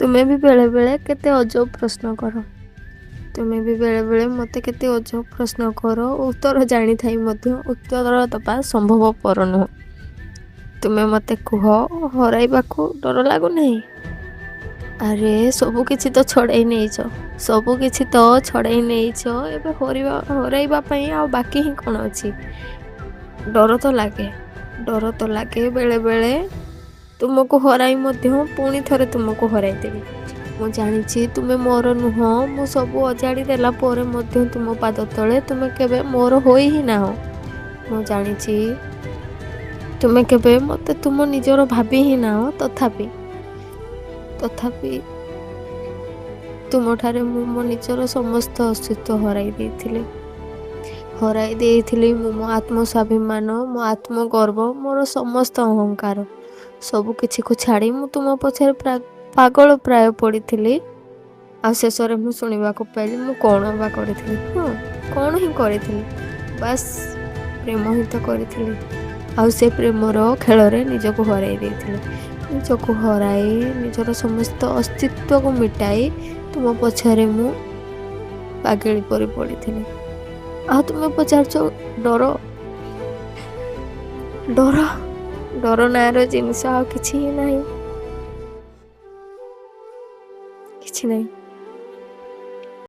ତୁମେ ବି ବେଳେବେଳେ କେତେ ଅଜବ ପ୍ରଶ୍ନ କର। ତୁମେ ବି ବେଳେବେଳେ ମୋତେ କେତେ ଅଜବ ପ୍ରଶ୍ନ କର, ଉତ୍ତର ଜାଣିଥାଇ ମଧ୍ୟ ଉତ୍ତର ଦେବା ସମ୍ଭବପର ନୁହଁ। ତୁମେ ମୋତେ କୁହ, ହରାଇବାକୁ ଡର ଲାଗୁନାହିଁ? ଆରେ, ସବୁ କିଛି ତ ଛଡ଼େଇ ନେଇଛ, ସବୁ କିଛି ତ ଛଡ଼େଇ ନେଇଛ, ଏବେ ହରାଇବା ପାଇଁ ଆଉ ବାକି ହିଁ କ'ଣ ଅଛି? ଡର ତ ଲାଗେ, ଡର ତ ଲାଗେ ବେଳେବେଳେ, ତୁମକୁ ହରାଇ ମଧ୍ୟ ପୁଣି ଥରେ ତୁମକୁ ହରାଇଦେବି। ମୁଁ ଜାଣିଛି ତୁମେ ମୋର ନୁହଁ। ମୁଁ ସବୁ ଅଜାଡ଼ି ଦେଲା ପରେ ମଧ୍ୟ ତୁମ ପାଦ ତଳେ ତୁମେ କେବେ ମୋର ହୋଇ ହିଁ ନାହଁ। ମୁଁ ଜାଣିଛି ତୁମେ କେବେ ମୋତେ ତୁମ ନିଜର ଭାବି ହିଁ ନାହଁ। ତଥାପି ତୁମଠାରେ ମୁଁ ମୋ ନିଜର ସମସ୍ତ ଅସ୍ତିତ୍ୱ ହରାଇ ଦେଇଥିଲି। ହରାଇ ଦେଇଥିଲି ମୁଁ ମୋ ଆତ୍ମସ୍ୱାଭିମାନ, ମୋ ଆତ୍ମଗର୍ବ, ମୋର ସମସ୍ତ ଅହଙ୍କାର। ସବୁ କିଛିକୁ ଛାଡ଼ି ମୁଁ ତୁମ ପଛରେ ପାଗଳ ପ୍ରାୟ ପଡ଼ିଥିଲି। ଆଉ ଶେଷରେ ମୁଁ ଶୁଣିବାକୁ ପାଇଲି, ମୁଁ କ'ଣ ବା କରିଥିଲି? ହଁ, କ'ଣ ହିଁ କରିଥିଲି? ବାସ୍, ପ୍ରେମ ହିଁ ତ କରିଥିଲି। ଆଉ ସେ ପ୍ରେମର ଖେଳରେ ନିଜକୁ ହରାଇ ଦେଇଥିଲି। ନିଜକୁ ହରାଇ, ନିଜର ସମସ୍ତ ଅସ୍ତିତ୍ୱକୁ ମିଟାଇ ତୁମ ପଛରେ ମୁଁ ପାଗେଳି ପରି ପଡ଼ିଥିଲି। ଆଉ ତୁମେ ପଚାରୁଛ ଡର? ଡର, ଡର ନାଁର ଜିନିଷ ଆଉ କିଛି ହିଁ ନାହିଁ, କିଛି ନାହିଁ।